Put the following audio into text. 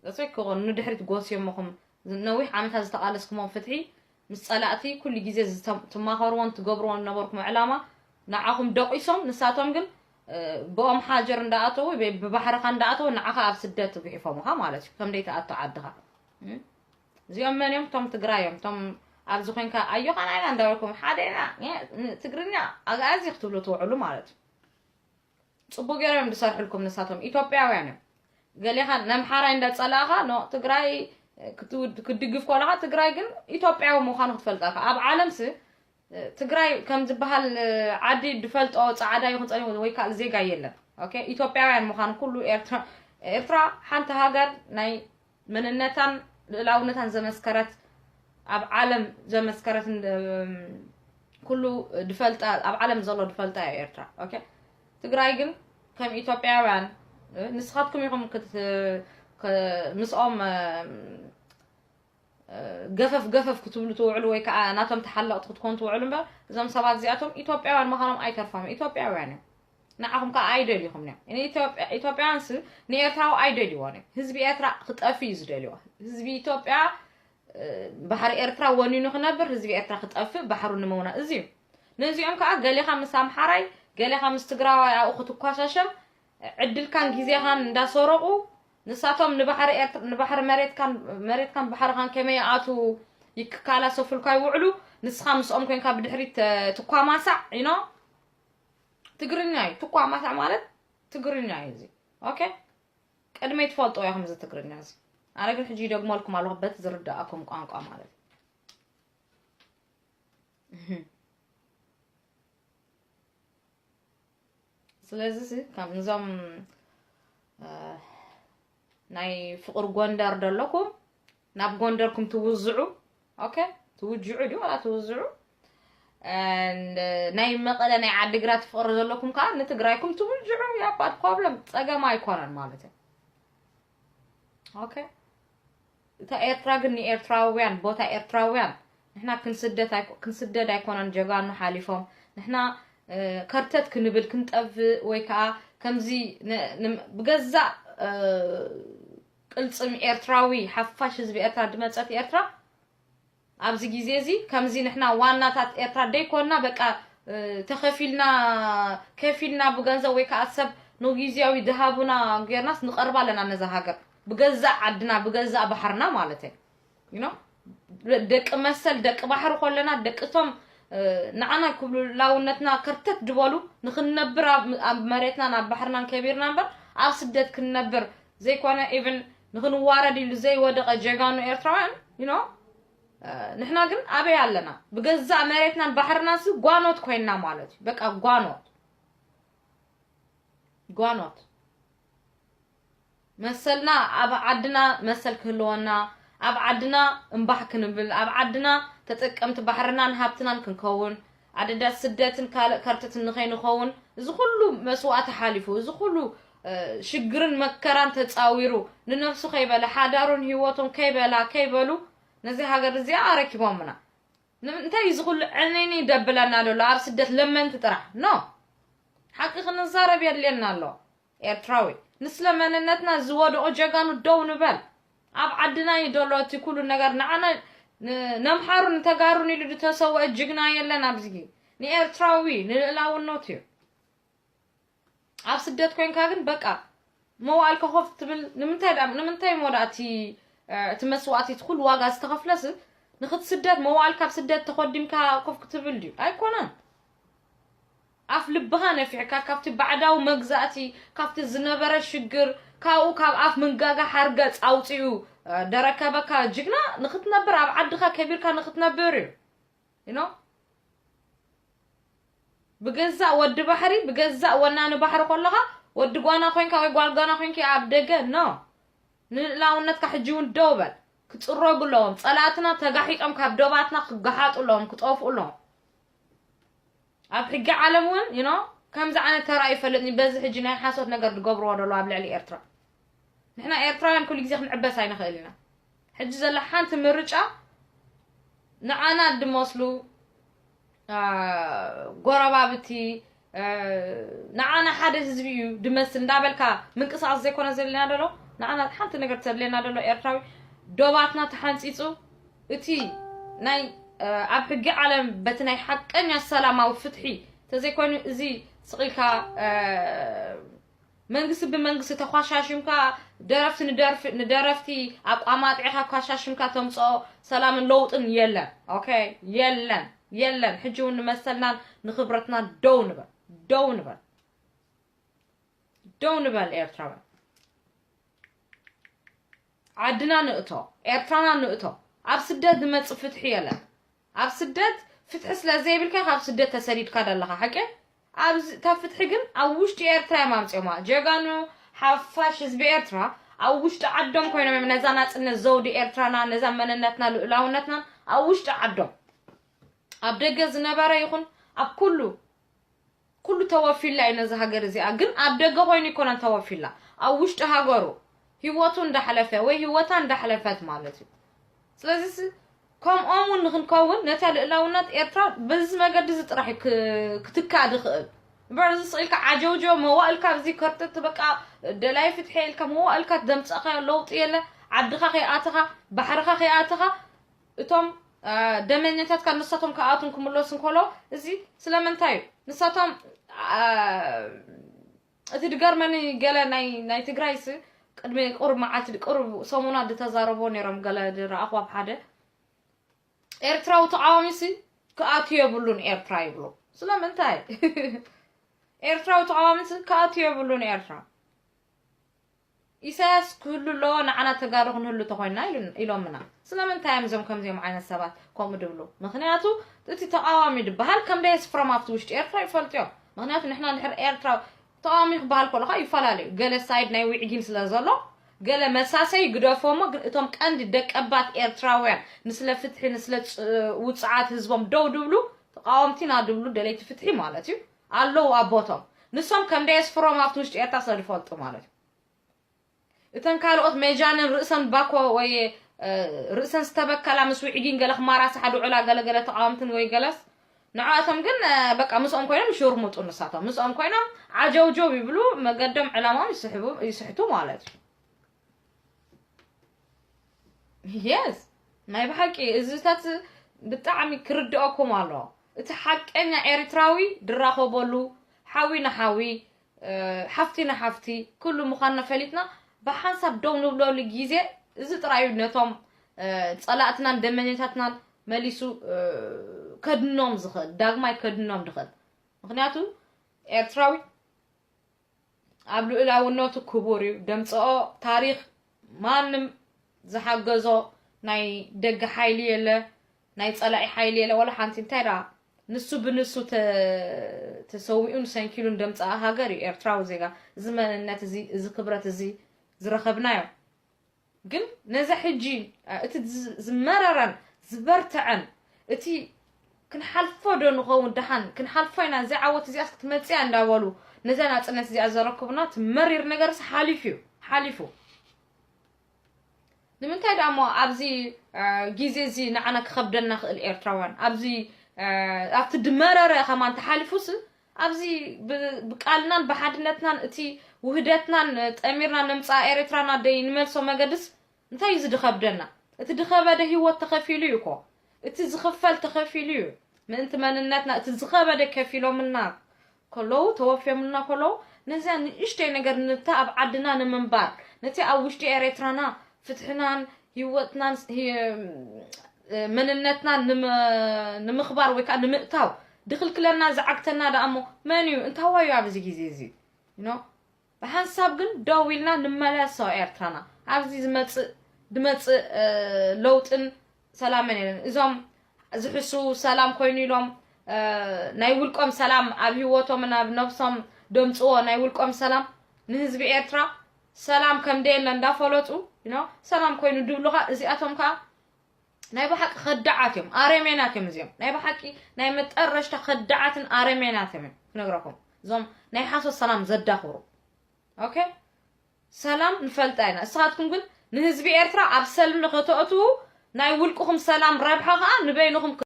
እሰይ ክኾኑ ንድሕሪት ጎስዮምኹም ነዊሕ ዓመታት ዝተቓለስኩሞ ፍትሒ ምስ ጸላእቲ ኩሉ ግዜ ዝተም- ትማኸርዎን ትገብርዎን ነበርኩም ዕላማ ንዓኹም ደቂሶም፣ ንሳቶም ግን ብኦም ሓጀር እንዳኣተው ብባሕርኻ እንዳኣተው ንዓኻ ኣብ ስደት ግሒፎምኻ ማለት እዩ። ከም ደይትኣቱ ዓድኻ እዚኦም መን እዮም? እቶም ትግራይ እዮም። እቶም ኣብዚ ኮይንካ ኣዮኻ ናይና እንዳበልኩም ሓደ ኢና ትግርኛ ኣግኣዚ ክትብሉ ትውዕሉ ማለት እዩ። ፅቡቅ ገይሮም ዝሰርሕልኩም ንሳቶም ኢትዮጵያውያን እዮም። ገሌኻ ነምሓራይ እንዳፀላእኻ ኖ ትግራይ ክትድግፍ ከለኻ ትግራይ ግን ኢትዮጵያዊ ምዃኑ ክትፈልጣ ኣብ ዓለምሲ ትግራይ ከም ዝበሃል ዓዲ ዝፈልጦ ፃዕዳ ይኹን ፀሊም ወይ ካልእ ዜጋ የለን። ኦኬ ኢትዮጵያውያን ምዃኑ ኩሉ ኤርትራ ኤርትራ ሓንቲ ሃገር ናይ መንነታን ልእላውነታን ዘመስከረት ኣብ ዓለም ዘመስከረት ኩሉ ድፈልጣ ኣብ ዓለም ዘሎ ድፈልጣ እያ ኤርትራ። ኦኬ ትግራይ ግን ከም ኢትዮጵያውያን ንስኻትኩም ኢኹም ምስኦም ገፈፍ ገፈፍ ክትብሉ ትውዕሉ ወይ ከዓ ናቶም ተሓለቕቲ ክትኮኑ ትውዕሉ እምበር እዞም ሰባት እዚኣቶም ኢትዮጵያውያን ምዃኖም ኣይተርፎም ኢትዮጵያውያን እዮም። ንዓኹም ከዓ ኣይደልዩኹም እዮም። ኢትዮጵያውያን ስ ንኤርትራዊ ኣይደልይዎን እዮም። ህዝቢ ኤርትራ ክጠፍ እዩ ዝደልይዎ። ህዝቢ ኢትዮጵያ ባሕሪ ኤርትራ ወኒኑ ክነብር ህዝቢ ኤርትራ ክጠፍእ ባሕሩ ንምውና እዚ እዩ። ነዚኦም ከዓ ገሌኻ ምስ ኣምሓራይ ገሌኻ ምስ ትግራዋይ ኣብኡ ክትኳሻሸም ዕድልካን ግዜኻን እንዳሰረቑ ንሳቶም ንባሕሪ ኤርትራ ንባሕሪ መሬትካን መሬትካን ባሕርኻን ከመይ ይኣቱ ይክካላሰፉልካ ይውዕሉ። ንስኻ ምስኦም ኮንካ ብድሕሪት ትኳማሳዕ ኢኖ ትግርኛ እዩ። ትኳማሳዕ ማለት ትግርኛ እዩ እዚ። ኦኬ ቅድመይ ትፈልጦ ኢኹም እዚ ትግርኛ እዚ። ኣነ ግን ሕጂ ይደግመልኩም ኣለኹ በቲ ዝርዳኣኩም ቋንቋ ማለት እዩ። ስለዚ ሲ ከም እዞም ናይ ፍቅር ጎንደር ደለኩም ናብ ጎንደርኩም ትውዝዑ። ኦኬ ትውጅዑ ድዩ ዋላ ትውዝዑ? ናይ መቐለ ናይ ዓዲግራት ፍቅሪ ዘለኩም ከዓ ንትግራይኩም ትውጅዑ ያባት ፕሮብለም ጸገም ኣይኮነን ማለት እዩ። ኦኬ እታ ኤርትራ ግን ንኤርትራውያን ቦታ ኤርትራውያን ንሕና ክንስደት ኣይኮ- ክንስደድ ኣይኮነን ጀጋኑ ሓሊፎም ንሕና ከርተት ክንብል ክንጠፍእ ወይ ከዓ ከምዚ ን- ን- ብገዛእ ቅልፅም ኤርትራዊ ሓፋሽ ህዝቢ ኤርትራ ድመፀት ኤርትራ ኣብዚ ግዜ እዚ ከምዚ ንሕና ዋናታት ኤርትራ ደይኮንና በቃ ተኸፊልና ከፊልና ብገንዘብ ወይ ከዓ ሰብ ንግዜያዊ ድሃቡና ጌርናስ ንቐርባ ኣለና ነዛ ሃገር ብገዛእ ዓድና ብገዛእ ባሕርና ማለት እዩ። ደቂ መሰል ደቂ ባሕሪ ኮለና ደቂ እቶም ንዓና ክብሉ ላውነትና ከርተት ዝበሉ ንክንነብር ኣብ መሬትናን ኣብ ባሕርናን ከቢርና እምበር ኣብ ስደት ክንነብር ዘይኮነ ኢቭን ንክንዋረድ ኢሉ ዘይወደቐ ጀጋኑ ኤርትራውያን you know ንሕና ግን ኣበይ ኣለና? ብገዛእ መሬትናን ባሕርናን ሲ ጓኖት ኮይንና ማለት እዩ። በቃ ጓኖት ጓኖት መሰልና ኣብ ዓድና መሰል ክህልወና ኣብ ዓድና እምባሕ ክንብል ኣብ ዓድና ተጠቀምቲ ባሕርናን ሃብትናን ክንከውን ኣደዳ ስደትን ካልእ ከርተትን ንኸይንኸውን እዚ ኩሉ መስዋእቲ ሓሊፉ እዚ ኩሉ ሽግርን መከራን ተፃዊሩ ንነብሱ ከይበለ ሓዳሩን ህይወቱን ከይበላ ከይበሉ ነዚ ሃገር እዚኣ ኣረኪቦምና። ንምንታይ እዚ ኩሉ ዕንይንይ ደብለና ዘሎ ኣብ ስደት ለመንቲ ጥራሕ no ሓቂ ክንዛረብ የድልየና ኣሎ። ኤርትራዊ ንስለ መንነትና ዝወደቑ ጀጋኑ ደው ንበል። ኣብ ዓድና እዩ ዘሎ እቲ ኩሉ ነገር ንዓና ነምሓሩ ንተጋሩን ኢሉ ዝተሰወአ ጅግና የለን ኣብዚ ንኤርትራዊ ንልእላውነቱ እዩ። ኣብ ስደት ኮይንካ ግን በቃ መዋእልካ ኮፍ ትብል ንምንታይ ደኣ ንምንታይ እሞ ደኣ እቲ እቲ መስዋእቲ እቲ ኩሉ ዋጋ ዝተኸፍለስ ንክትስደት መዋእልካ ኣብ ስደት ተኾዲምካ ኮፍ ክትብል ድዩ ኣይኮነን። ኣፍ ልብኻ ነፊሕካ ካብቲ ባዕዳዊ መግዛእቲ ካብቲ ዝነበረ ሽግር ካብኡ ካብ ኣፍ ምንጋጋ ሓርገፅ ኣውፂኡ ደረከበካ ጅግና ንክትነብር ኣብ ዓድኻ ከቢርካ ንክትነብር እዩ። you know ብገዛእ ወዲ ባሕሪ ብገዛእ ወናኒ ባሕሪ ከለኻ ወዲ ጓና ኮይንካ ወይ ጓል ጓና ኮይንኪ ኣብ ደገ no ንልእላውነትካ ሕጂ እውን ደው በል። ክፅረጉ ኣለዎም ፀላእትና ተጋሒጦም ካብ ዶባትና ክገሓጡ ኣለዎም ክጠፍኡ ኣለዎም። ኣብ ሕጊ ዓለም እውን you know ከምዚ ዓይነት ተራእዩ ይፈልጥኒ በዚ ሕጂ ናይ ሓሶት ነገር ዝገብርዎ ዘለዉ ኣብ ልዕሊ ኤርትራ ንሕና ኤርትራውያን ኩሉ ግዜ ክንዕበስ ኣይንኽእል ኢና። ሕጂ ዘላ ሓንቲ ምርጫ ንዓና ድመስሉ ጎረባብቲ ንዓና ሓደ ህዝቢ እዩ ድመስል እንዳበልካ ምንቅስቃስ ዘይኮነ ዘለና ደሎ ንዓና ሓንቲ ነገር ተድልየና ዘሎ ኤርትራዊ ዶባትና ተሓንፂፁ እቲ ናይ ኣብ ሕጊ ዓለም በቲ ናይ ሓቀኛ ሰላማዊ ፍትሒ ተዘይኮይኑ እዚ ስቕ ኢልካ መንግስቲ ብመንግስቲ ተኳሻሽምካ ደረፍቲ ንደረፍቲ ኣቋማጢዕካ ኳሻሽምካ ተምፅኦ ሰላምን ለውጥን የለን። ኦኬ፣ የለን፣ የለን። ሕጂ እውን ንመሰልናን ንክብረትናን ደው ንበል፣ ደው ንበል፣ ደው ንበል ኤርትራውያን። ዓድና ንእቶ፣ ኤርትራና ንእቶ። ኣብ ስደት ዝመጽእ ፍትሒ የለን። ኣብ ስደት ፍትሒ ስለ ዘይብልካ ካብ ስደት ተሰዲድካ ደለኻ ሓቂ። ኣብዚ እታ ፍትሒ ግን ኣብ ውሽጢ ኤርትራ እዮም ኣምጽኦማ። ጀጋኑ ሓፋሽ ህዝቢ ኤርትራ ኣብ ውሽጢ ዓዶም ኮይኖም እዮም ነዛ ናጽነት ዘውዲ ኤርትራና ነዛ መንነትና ልኡላውነትና ኣብ ውሽጢ ዓዶም ኣብ ደገ ዝነበረ ይኹን ኣብ ኩሉ ኩሉ ተወፊላ እዩ ነዚ ሃገር እዚኣ። ግን ኣብ ደገ ኮይኑ ይኮነን ተወፊላ፣ ኣብ ውሽጢ ሃገሩ ህይወቱ እንዳሕለፈ ወይ ህይወታ እንዳሕለፈት ማለት እዩ። ስለዚ ከምኦም እውን ንክንከውን ነታ ልእላውነት ኤርትራ በዚ መገዲ እዚ ጥራሕ ክትካእ ድኽእል እምበር እዚ ስቕ ኢልካ ዓጀውጀው መዋእልካ ኣብዚ ከርጥጥ በቃ ደላይ ፍትሒ ኢልካ መዋእልካ ዘምፀእካዮ ለውጢ የለ። ዓድኻ ከይኣተኻ ባሕርኻ ከይኣተኻ እቶም ደመኛታትካ ንሳቶም ክኣቱን ክምለሱን ከሎ እዚ ስለምንታይ እዩ ንሳቶም እቲ ድገርመኒ ገለ ናይ ናይ ትግራይስ ቅድሚ ቁሩብ መዓልቲ ቁሩብ ሰሙናት ዝተዛረቦ ነይሮም ገለ ዝረኣኹ ኣብ ሓደ ኤርትራዊ ተቃዋሚሲ ክኣቱ የብሉን ኤርትራ ይብሉ። ስለምንታይ ኤርትራዊ ተቃዋሚሲ ክኣቱ የብሉን ኤርትራ ኢሳያስ ክህሉ ኣለዎ ንዓና ተጋሩ ክንህሉ ተኮይና ኢሎምና። ስለምንታይ እዮም እዞም ከምዚኦም ዓይነት ሰባት ከምኡ ድብሉ? ምክንያቱ እቲ ተቃዋሚ ድበሃል ከም ደየስፍሮም ኣብቲ ውሽጢ ኤርትራ ይፈልጡ እዮም። ምክንያቱ ንሕና ድሕር ኤርትራ ተቃዋሚ ክበሃል ከሎ ከዓ ይፈላለዩ። ገለ ሳይድ ናይ ዊዕጊን ስለ ዘሎ ገለ መሳሰይ ግደፎሞ ግን እቶም ቀንዲ ደቀባት ኤርትራውያን ንስለ ፍትሒ ንስለ ውፅዓት ህዝቦም ደው ድብሉ ተቃወምቲና ድብሉ ደለይቲ ፍትሒ ማለት እዩ ኣለዉ ኣብ ቦቶም ንሶም ከም ደየስፍሮም ኣብቲ ውሽጢ ኤርትራ ስለ ዝፈልጡ ማለት እዩ። እተን ካልኦት መጃንን ርእሰን ባኮ ወይ ርእሰን ዝተበከላ ምስ ውዕጊን ገለ ክማራስሓ ድዑላ ገለገለ ተቃወምትን ወይ ገለስ ንዓቶም ግን በቃ ምስኦም ኮይኖም ይሽርሙጡ ንሳቶም ምስኦም ኮይኖም ዓጀውጀው ይብሉ መገዶም ዕላማኦም ይስሕቡ ይስሕቱ ማለት እዩ። የስ ናይ ብሓቂ እዚታት ብጣዕሚ ክርድኦኩም ኣለዎ። እቲ ሓቀኛ ኤርትራዊ ድራኸበሉ ሓዊ ንሓዊ ሓፍቲ ንሓፍቲ ኩሉ ምዃንና ፈሊጥና ብሓንሳብ ደው ንብለሉ ግዜ እዚ ጥራይ እዩ ነቶም ጸላእትናን ደመኛታትናን መሊሱ ከድኖም ዝኽእል ዳግማይ ከድኖም ዝኽእል። ምክንያቱ ኤርትራዊ ኣብ ልኡላውነቱ ክቡር እዩ ደምፅኦ ታሪኽ ማንም ዝሓገዞ ናይ ደገ ሓይሊ የለ ናይ ፀላኢ ሓይሊ የለ ወላ ሓንቲ እንታይ ደኣ ንሱ ብንሱ ተሰዊኡን ሰንኪሉን ደምፀኣ ሃገር እዩ ኤርትራዊ ዜጋ እዚ መንነት እዚ እዚ ክብረት እዚ ዝረኸብናዮ ግን ነዚ ሕጂ እቲ ዝመረረን ዝበርትዐን እቲ ክንሓልፎ ዶ ንኸውን ደሓን ክንሓልፎ ኢና እዚ ዓወት እዚኣስ ክትመፅያ እንዳበሉ ነዛ ናፅነት እዚኣ ዘረክቡና እቲ መሪር ነገርስ ሓሊፉ እዩ ሓሊፉ ንምንታይ ደኣ እሞ ኣብዚ ግዜ እዚ ንዓና ክኸብደና ክእል ኤርትራውያን ኣብዚ ኣብቲ ድመረረ ከማን ተሓሊፉስ ኣብዚ ብቃልናን ብሓድነትናን እቲ ውህደትናን ጠሚርና ነምፅኣ ኤርትራና ደይ ንመልሶ መገድስ እንታይ እዩ ዝድኸብደና? እቲ ድኸበደ ህይወት ተኸፊሉ እዩ እኮ። እቲ ዝኽፈል ተኸፊሉ እዩ። ምእንቲ መንነትና እቲ ዝኸበደ ከፊሎምልና ከለዉ ተወፍዮምልና ከለዉ ነዚኣ ንእሽተይ ነገር ነታ ኣብ ዓድና ንምንባር ነቲ ኣብ ውሽጢ ኤርትራና ፍትሕናን ህይወትናን መንነትና ንምኽባር ወይ ከዓ ንምእታው ድኽልክለና ዝዓግተና ደኣ እሞ መን እዩ እንታዋዩ ኣብዚ ግዜ እዚ ኖ ብሓንሳብ ግን ደው ኢልና ንመለሶ ኤርትራና ኣብዚ ዝመፅእ ድመፅእ ለውጥን ሰላምን የለን እዞም ዝሕሱ ሰላም ኮይኑ ኢሎም ናይ ውልቆም ሰላም ኣብ ህይወቶምን ኣብ ነብሶም ደምፅዎ ናይ ውልቆም ሰላም ንህዝቢ ኤርትራ ሰላም ከም ደየለ እንዳፈለጡ ሰላም ኮይኑ ድብሉኻ እዚኣቶም ከዓ ናይ ብሓቂ ከዳዓት እዮም ኣረሜናት እዮም እዚኦም ናይ ብሓቂ ናይ መጠረሽታ ከዳዓትን ኣረሜናት እዮም ክነግረኩም እዞም ናይ ሓሶት ሰላም ዘዳኽሩ ኦኬ ሰላም ንፈልጣ ኢና እስኻትኩም ግን ንህዝቢ ኤርትራ ኣብ ሰልሚ ከተእትዉ ናይ ውልቅኹም ሰላም ረብሓ ከዓ ንበይንኹም